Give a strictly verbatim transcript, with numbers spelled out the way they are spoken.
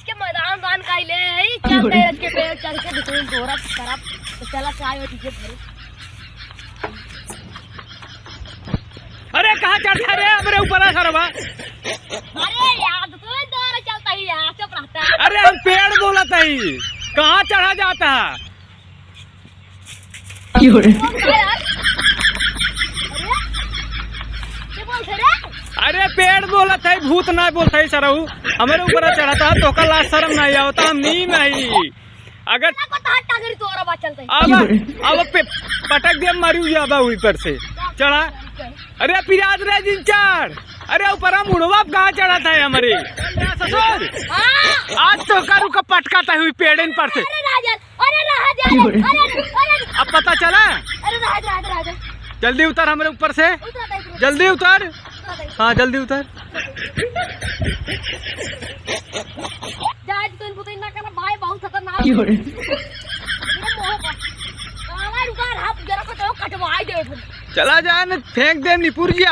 के मैदान दान का ले है, चल तेरे के पेड़ चढ़ के दुकान तोरा तरफ, तो चला चाय और पीछे भरे। अरे कहाँ चढ़ता रे, हमरे ऊपर है सरवा। अरे यार, तू ही दौड़ चलता ही यार, चुप रहता है। अरे हम पेड़ बोलत ही, कहाँ चढ़ा जाता है? क्यों रे? अरे, क्या बोलते रे? अरे पेड़ बोलत है, भूत ना बोलत है सरऊ, हमरे ऊपर चढ़ता है, तोका लाज शर्म नहीं आवता, हम नीम है। अगर ना को तो हट, अगर तोरा बात चलता है। अब, अब पे पटक दे, मरू जाबा ऊपर से। चढ़ा। अरे पिराज रे जिन चढ़। अरे ऊपर हम उड़वा कहाँ चढ़त है हमरे? ससुर। हाँ। आज तोका रुका पटकाता हुई पेड़न पर से। अरे राजा, अरे राजा, अरे, अरे, अरे। अब पता चला? अरे राजा, राजा, राजा। जल्दी उतर हमरे ऊपर से। उतर, उतर, उतर। जल्दी उतर। उतर, उतर। हाँ, जल्दी उतर। जाए तो इनको तो इतना करना, भाई बहुत खतरनाक है। क्यों रे? मेरे मुंह पर। काला रुका रहा, जरा को तो कटवाई दे। चला जा, न फेंक दे निपुर जी।